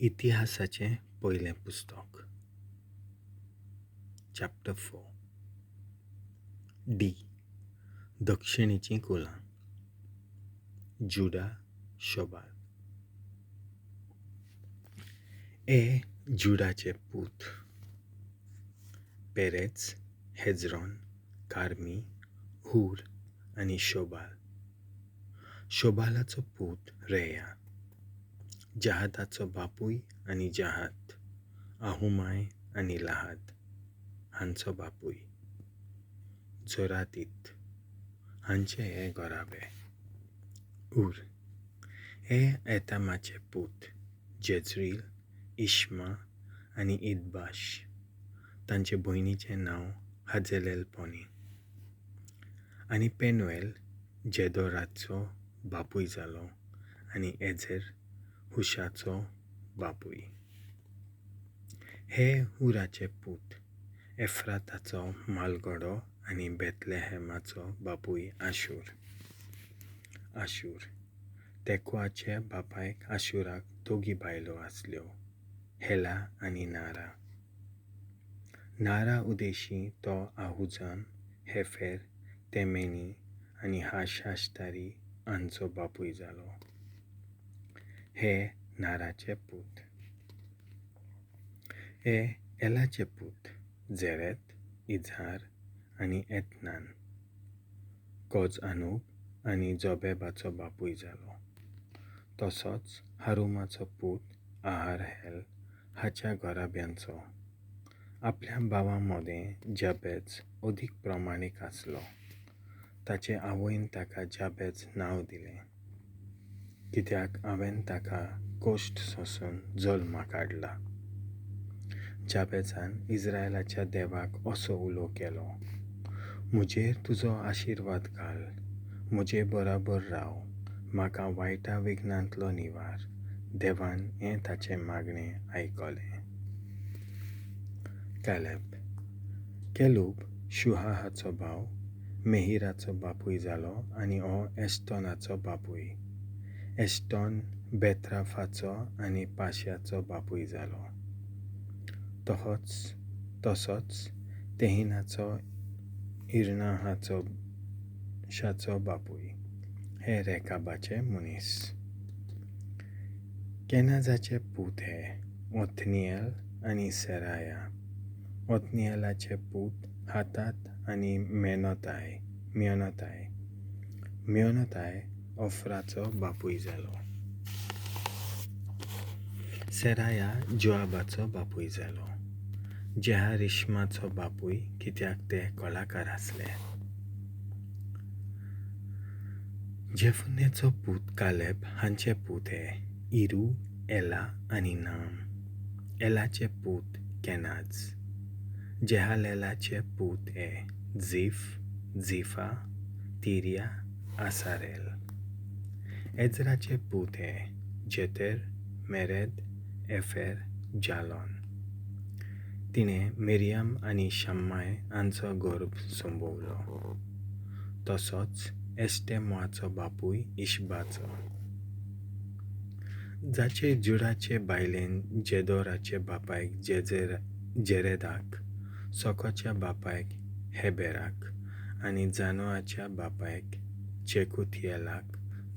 इतिहासाचें पयलें पुस्तक, चॅप्टर 4. डी. दक्षिणेचीं कुलां. जुडा शोबाल. ए जुडाचे पूत पेरेज, हेजरोन, कार्मी, हूर आनी शोबाल. शोबालाचो पूत रेया, जहाताचो बापूय आनी जहात, आहुमाय आनी लाहाद हांचो बापूय, जोरातीत हांचे हे घराबे. उर हे एतामाचे पूत जेज्रील, इश्मा आनी इदबाश. तांचे भयणीचें नांव हाजेलेलपोनी. आनी पेनुएल जेदोराचो बापूय जालो आनी एझेर हुशाचो बापूय. हे हुराचे पूत एफ्राताचो म्हालगडो आनी बेथलेहेमाचो बापूय आशूर. आशूर तेकोआच्या बापायक आशूराक दोगी बायलो आसल्यो, हेला आनी नारा. नारा उदेशी तो आहुजाम, हेफेर, तेमेनी आनी हाशाश्तारी हांचो बापूय जालो. हे नाराचे पूत. हे एलाचे पूत जेरेत, इझार आनी एतनान. कोज अनूब आनी जोबेबाचो बापूय जालो. तसोच हारुमाचो पूत आहारहेल हाच्या घराब्यांचो. आपल्या भावां मदें जाबेज अदीक प्रमाणीक आसलो. ताचे आवयन ताका जाबेज नांव दिलें, कित्याक हांवें ताका कश्ट सोंसून जल्माक हाडला. जाबेजान इस्रायलाच्या देवाक असो उलो केलो, म्हजेर तुजो आशिर्वाद घाल, म्हजे बराबर राव, म्हाका वायटा विघ्नांतलो निवार. देवान हें ताचें मागणें आयकलें. कॅलेब. कॅलूब शुहाहाचो भाव, मेहिराचो बापूय जालो आनी हो एस्टॉनाचो बापूय. एस्टॉन बेथराफाचो आनी पाश्याचो बापूय जालो. तसोच तेहिनाचो इर्नाहाचो शाचो बापूय. हे रेकाबाचे मनीस. केनाजाचे पूत हे ओथनियल आनी सेराया. ओथनियलाचे पूत हातात आनी मेनोताय मियोनोताय. मियोनोताय ओफ्राचो बापूय जालो. सेराया जोआबाचो बापूय जालो. जेहारिश्माचो बापूय, कित्याक ते कलाकार आसले. जेफुन्नेचो पूत कालेब हांचे पूत हे इरू, एला आनी नाम. एलाचे पूत केनाज. जेहालेलाचे पूत हे झीफ, झिफा, तिरिया, आसारेल. एजराचे पूत हे जेतेर, मेरेद, एफेर, जालोन. तिणें मिरियम आनी शम्माय हांचो गर्भ संभोवलो. तसोच एस्टेमोआचो बापूय इश्बाचो. जाचे जुडाचे बायलेन जेदोराचे बापायक जेरेदाक, सोकोच्या बापायक हेबेराक आनी जानोआच्या बापायक जेकुथियेलाक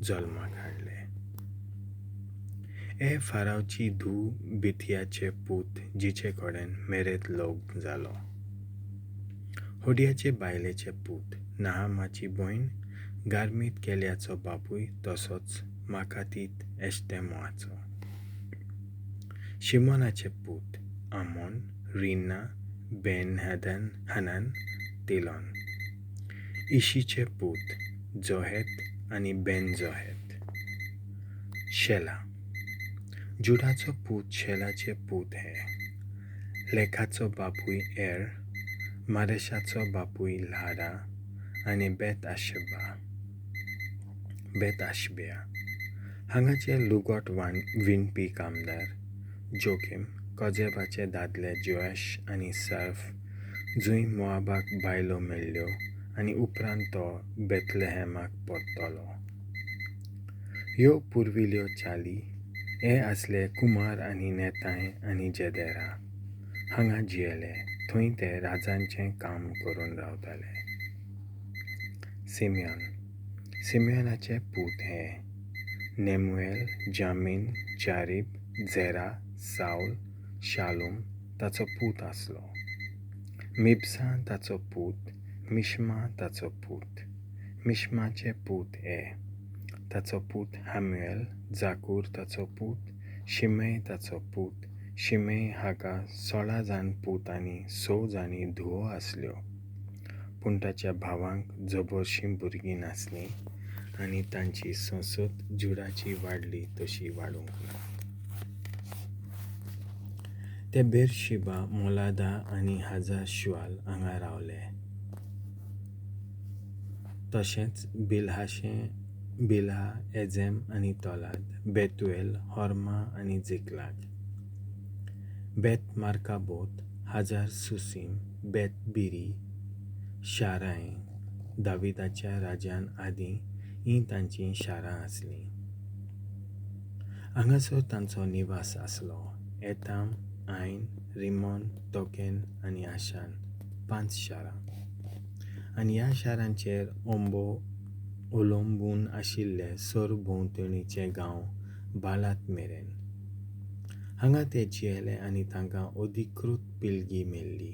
जल्माक हाडले. हे फारावची धूव बिथियाचे पूत जिचे कडेन मेरेद लग्न जालो. होडियाचे बायलेचे पूत नाहामाची भयण गार्मीत केल्याचो बापूय तसोच माकातीत एस्टेमोआचो. शिमोनाचे पूत आमोन, रिन्ना, बेन हानान, तिलोन. इशीचे पूत जोहेत आनी बेन जोहेत. शेला. जुडाचो पूत शेलाचे पूत हे लेखाचो बापूय एर, मारेशाचो बापूय लाडा आनी बेत आशबिया. हांगाचे लुगट विणपी कामदार जोकीम, कजेबाचे दादले जोएश आनी सर्फ जंय मोआबाक बायलो मेळ्ळ्यो आनी उपरांत तो बेथलेहेमाक परतलो. ह्यो पुर्विल्ल्यो चाली हे आसले कुमार आनी नेताय आनी जेदेरा हांगा जियेले, थंय ते राजांचें काम करून रावताले. सिमियोन. सिमियोनाचे पूत हे: नेमुएल, जामीन, जारीब, झेरा, सावल. शालूम ताचो पूत आसलो, मिब्सा ताचो पूत, मिश्मा ताचो पूत. मिश्माचे पूत हे: ताचो पूत हॅम्युएल, जाकूर ताचो पूत, शिमेय ताचो पूत. शिमेय हाका 16 जाण पूत आनी 6 जाणी धुवो आसल्यो, पूण ताच्या भावांक जबरशीं भुरगीं नासलीं आनी तांची संसद जुडाची वाडली तशी वाडूंक ना. ते बेरशिबा, मोलादा आनी हाजार शुआल हांगा रावले, तशेंच बिल्हा, एझेम आनी तोलाद, बेतुएल, होर्मा आनी Ziklag, Beth Marcaboth, Hazar Susim, Beth Biri, Shaaraim, दाविदाच्या राज्यान आदीं हीं तांचीं शारां आसलीं. हांगासर तांचो निवास आसलो: एताम, आयन, रिमोन, तोकेन आनी आशान, 5 शारां. आनी ह्या शारांचेर अवलंबून आशिल्ले सरभोंवतणीचे गांव बालात मेरेन. हांगा ते जियेले आनी तांकां अधिकृत पिळगी मेळ्ळी.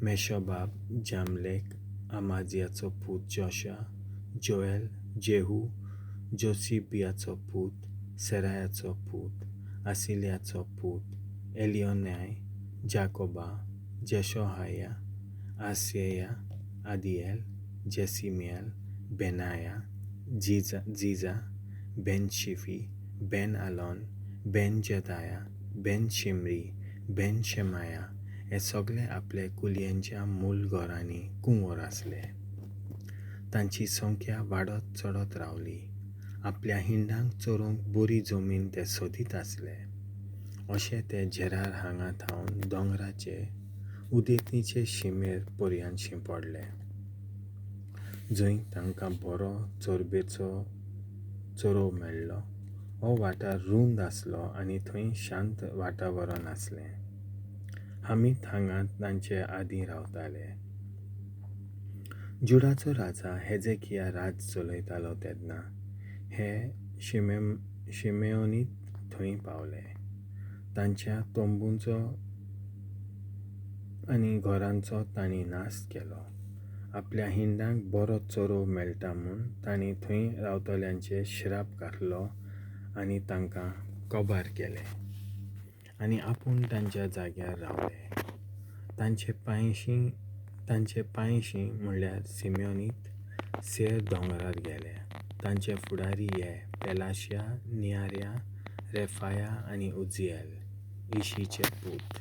मेशोबाब, जामलेक, अमाजियाचो पूत जोशा, जोएल, जेहू, जोसिबियाचो पूत, सेरायाचो पूत, आसिलियाचो पूत, एलियोनाय, जाकोबा, जेशोहाया, आसिया, आदिएल, जेसिमियल, Benaiah, Ziza, Ben Shiphi, Ben Allon, Ben Jedaiah, Ben Shimri, Ben Shemaiah हे सगळे आपले कुलयेंच्या मूल घरांनी कुंवर आसले. तांची संख्या वाडत चडत रावली. आपल्या हिंडांक चरोवंक बरी जमीन ते सोदीत आसले. अशे ते झेरार हांगा थावन दोंगराचे उदेंतीचे शिमेर पर्यंत शिंपडले, जंय तांकां बरो चरबेचो चरोव मेळ्ळो. हो वाठार रूंद आसलो आनी थंय शांत वातावरण आसलें. हामीत हांगा तांचे आदीं रावताले. जुडाचो राजा हेजेकिया राज चलयतालो तेन्ना हे शिमेओनीत थंय पावले. तांच्या तंबूंचो आनी घरांचो तांणी नाश केलो. आपल्या हिंडांक बरो चरोव मेळटा म्हूण तांणी थंय रावतल्यांचेर श्राप घातलो आनी तांकां कबार केले आनी आपूण तांच्या जाग्यार रावले. तांचे पांयशीं म्हणल्यार सिमियोनीत सेर दोंगरार गेले. तांचे फुडारी हे: पेलाशिया, नियार्या, रेफाया आनी उजिएल, इशीचे पूत.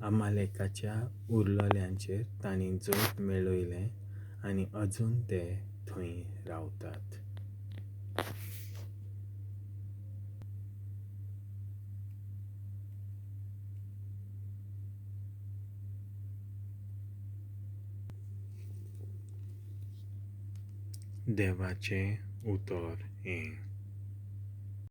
अमालेकाच्या उरलेल्यांचेर तांणी जैत मेळयलें आनी अजून ते थंय रावतात. देवाचें उतर हें.